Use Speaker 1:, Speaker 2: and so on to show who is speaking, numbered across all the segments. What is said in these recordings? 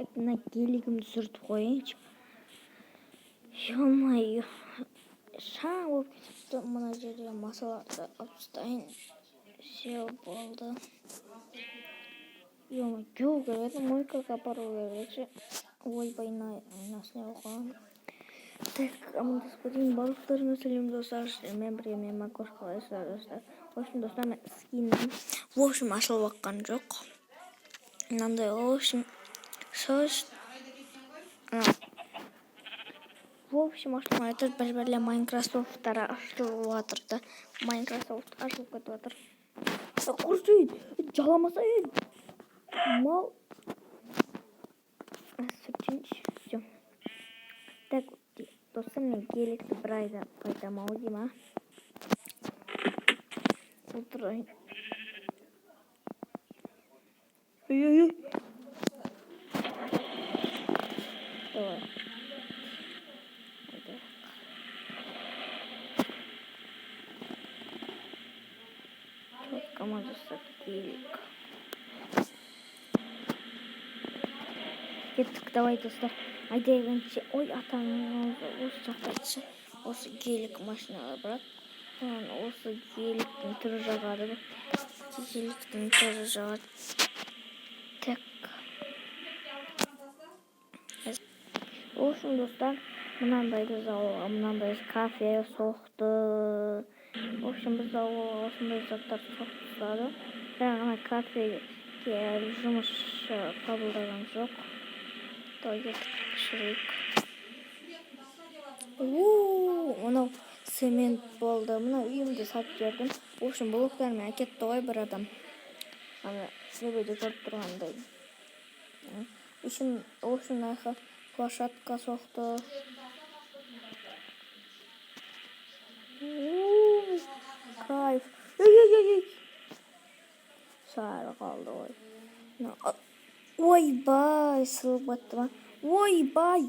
Speaker 1: Так, мына гелигімді сүртіп қояйыншы. Ё-моё, шаң болып кетіпті. Мына жерде масаларды алып тастайын. Все, болды. Ё-моё, жуу керек еді, мойкаға апару керек еді. Ойбай, айнасына қойған. Так, амандасып кетейін. Барлықтарыңа сәлем, достар. Сіздермен бірге мен, Макош. Қалайсыздар, достар? В общем, достар, мен скинім, в общем, ашылып жатқан жоқ. Мынандай, в общем, сөз, в общем, ашылмай жатыр. Бір бірлеп Майнкрафттары ашылып жатыр да, Майнкрафт ашылып кетіп жатыр. Құрсы, жаламаса, ей, мал. Сүртейінші. Все. Так, достар, мен геликті бір айда қайтамын ау деймін, а. Отырайын. Ой, ой, ой. Давай. Айдайық. Четко жасап гелик. Кеттік, давай, достар. Айдайық. Ой, атаның аузы, осы жақта осы гелик машиналар барады. Соған осы геликтің түрі жағады. Геликтің түрі жағады. Так. В общем, достар, мынандай біз ауылға мынандай кафе соқты. В общем, біз ауылға осындай заттар соғып тастады. Бірақ ана кафеге әлі жұмысшы қабылдаған жоқ. Давай, кеттік, жүрейік. Мынау цемент болды. Мына үйімді сатып жібердім. В общем, блоктармен әкетті ғой бір адам. Ана төбеде көріп тұрғандай. Үшін, в общем, мына жаққа площадка соқты. Кайф. Ей, ей, ей, ей. Сары қалды ғой. Ойбай, сылып кетті ма? Ойбай.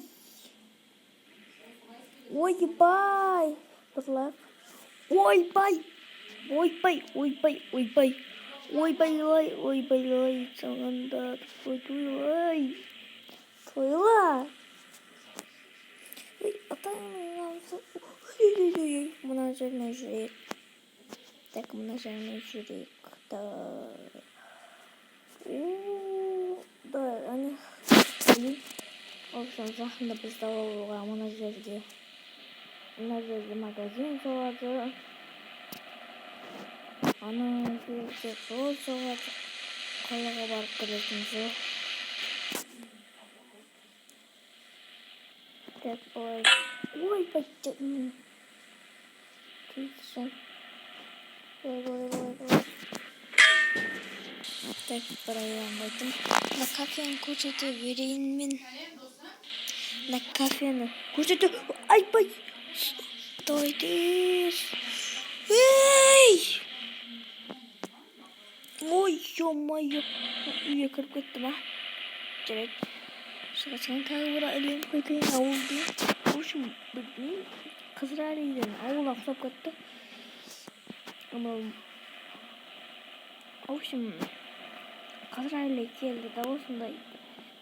Speaker 1: Ойбай. Бұрылайық. Ойбай. Ойбай, ойбай, ойбай. Ойбай, ой, ойбай, ой, соңында ой, ой. Тойла. Ой, атаңның аузы. Ой, ой, ой, ой. Мына жермен жүрейік. Так, мына жермен жүрейік. Так. Да, ане. В общем, жақында бізді ауылға мына жерге магазин соғады. Ана жерге жол соғады. Қалаға барып кіретін жол. Так, ой. Ой, тиісін. Ой, ой, ой, ой. Так, бір аяғын қойдым. Мына кафені көрсете берейін мен. Мына кафені көрсете. Айбай! Давай тез. Ей! Ой, ё-моё. Үйге кіріп кетті ма? Жарайды. Шығасың, тағы бір ілініп кетейін ауылды. В общем, білмеймін. Қызырәлиден ауылға ұқсап кетті. В общем, Қызырәлі келді да, осындай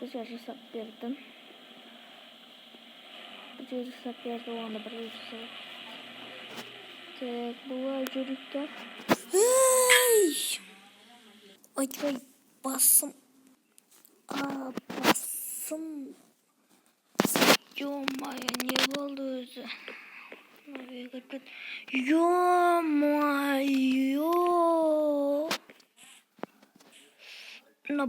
Speaker 1: бізге жасап берді. Бізге жасап берді, оған да бірге жасап. Так, былай жүрейік та. Ей! Ойбай, басым. А, басым. Ё-моё, не болды өзі? Мына кіріп кет. Ё-моё! Мына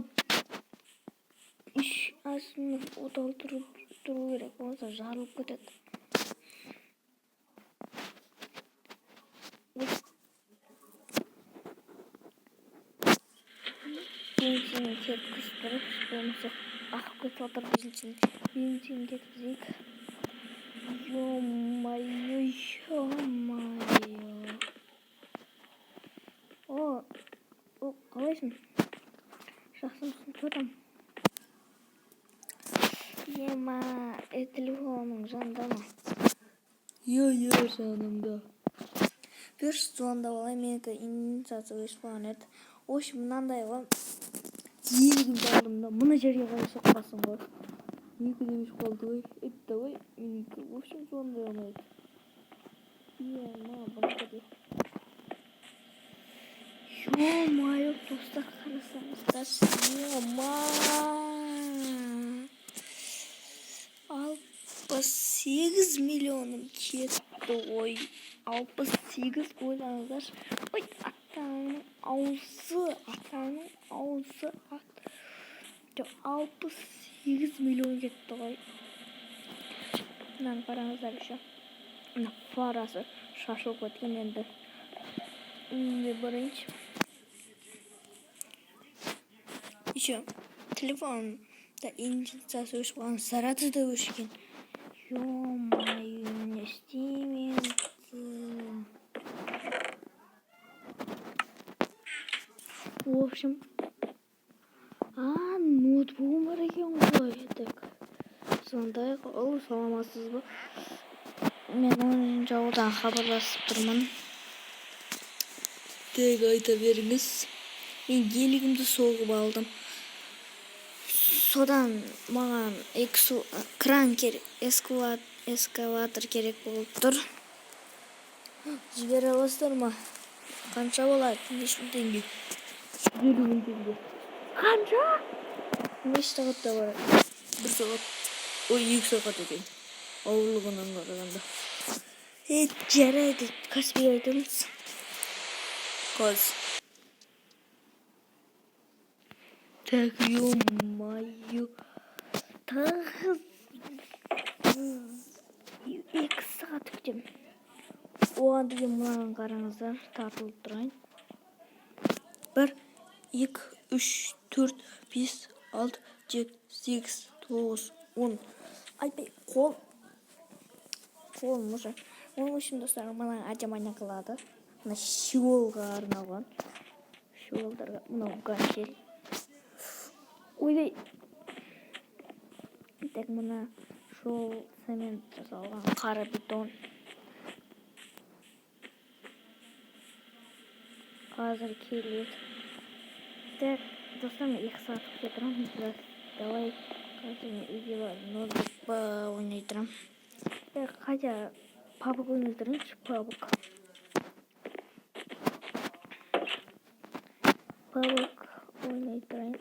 Speaker 1: үш астына отал тұру керек, болмаса жарылып кетеді. Ой. Бензин кеткізіп тұрып, болмаса ағып кетіп жатыр бензин. Бензин кеткізейік. Ё-моё, ё-моё. О, о, қалайсың? Жақсымысың? Че там? Ема, телефоның жанында ма?
Speaker 2: Иә, жанымда.
Speaker 1: Берші, звондап алайын, менікі инициация өшіп қалған еді. В общем, мынандай ғой. Гелигімді алдым да, мына жерге қарай соқпасын ғой.
Speaker 2: Екі де өшіп қалды ғой. Это давай, менікі, в общем, сондай ұнайды.
Speaker 1: Е, мына бұнікі де. Ё-моё, достар, қарасаңыздаршы, ё-ма. 68 миллионым кетті ғой. 68, ойлаңыздаршы. Ой, атаның аузы, атаның аузы. Жоқ, 68 миллион кетті ғой. Мынаны қараңыздар еще. Мына фарасы шашылып кеткен енді. Үйіне барайыншы. Еще телефонда индикациясы өшіп қалған, заряды да өшкен. Ё-моё, не істеймін енді? В общем, ноутбугым бар екен ғой. Так, звондайық. Ол, саламатсыз ба? Мен 10-ауылдан хабарласып тұрмын.
Speaker 2: Так, айта беріңіз.
Speaker 1: Мен гелигімді соғып алдым. Содан маған кран керек, эскалатор керек болып тұр. Жібере аласыздар ма? Қанша болады?
Speaker 2: Неше мың теңге? 150 мың теңге.
Speaker 1: Қанша? Неше сағатта барады?
Speaker 2: 1 сағат. Ой, 2 сағат екен. Ауырлығынан қарағанда.
Speaker 1: Е, жарайды, Каспий айтыңыз.
Speaker 2: Қаз.
Speaker 1: Так, ё-моё. Тағы 2 сағат күтемін. Оған деген мынаны қараңыздар, тартылып тұрайын.
Speaker 2: 1, 2, 3, 4, 5, 6, 7, 8, 9, 10.
Speaker 1: Айбай, қол. Қолым уже. Оның үшін, достар, мына әдемі айна қылады. Мына щелға арналған. Щелдарға мынау гантель. Ойбай. Так, мына шол цемент жасалған қара бетон. Қазір келеді. Так, достар, мен 2 сағат күте тұрамын. Давай, қазір мен үйге барып ноутбук ойнай тұрамын. Так, хотя пабг ойнай тұрайыншы, пабг. Пабг ойнай тұрайын.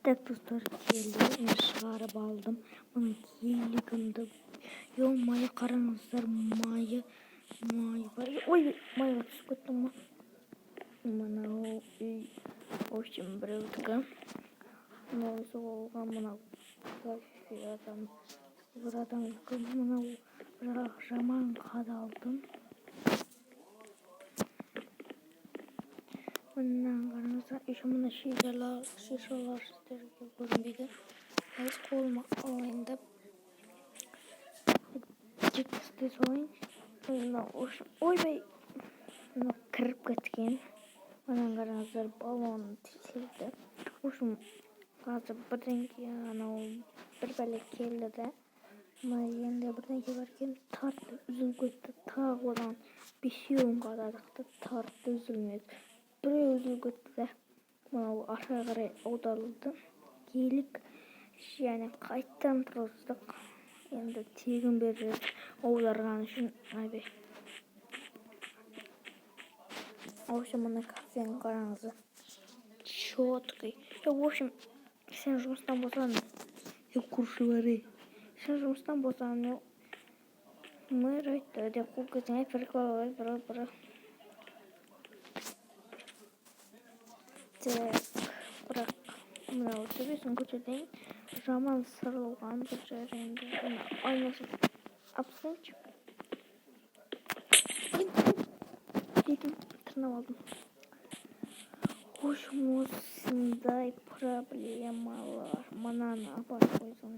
Speaker 1: Так, достар, келді. Мен шығарып алдым. Мына гелигімді. Ё-моё, қараңыздар, майы, майы бар. Ой, майға түсіп кеттім ғой. Мынау үй, в общем, біреудікі. Мынау соғылған, мынау вообще адам, бір адамдікі. Мынау бірақ жаман қадалдым. Мынаны қараңыздар, еще мына шишалар сіздерге көрінбейді. Қазір қолыма алайын деп жеткізе салайын. Мынау, в общем, ойбай, мынау кіріп кеткен. Мынаны қараңыздар, баллон тесілді. В общем, қазір бірдеңке, анау бір бәле келді да. Мына енді бірдеңке бар екен, тартты, үзіліп кетті. Тағы одан 5-еуін қададық та, тартты, үзілмеді. Біреу үзіліп кетті де, мынау ары қарай аударылды. Гелик және қайтадан тұрғыздық. Енді тегін берді аударған үшін. Айбай. В общем, мына кафені қараңыздар. Четкий. В общем, сен жұмыстан босан.
Speaker 2: Құршы бар, ей.
Speaker 1: Сен жұмыстан босан. Мэр айтты деп қуып кетсең, ай, бір бір бір. Так, бірақ мынау төбесін көрсетейін. Жаман сырылған бұл жер енді. Мына айнасын алып тастайыншы. Бетім тырнап алдым. В общем, осындай проблемалар. Мынаны апарып қойсам.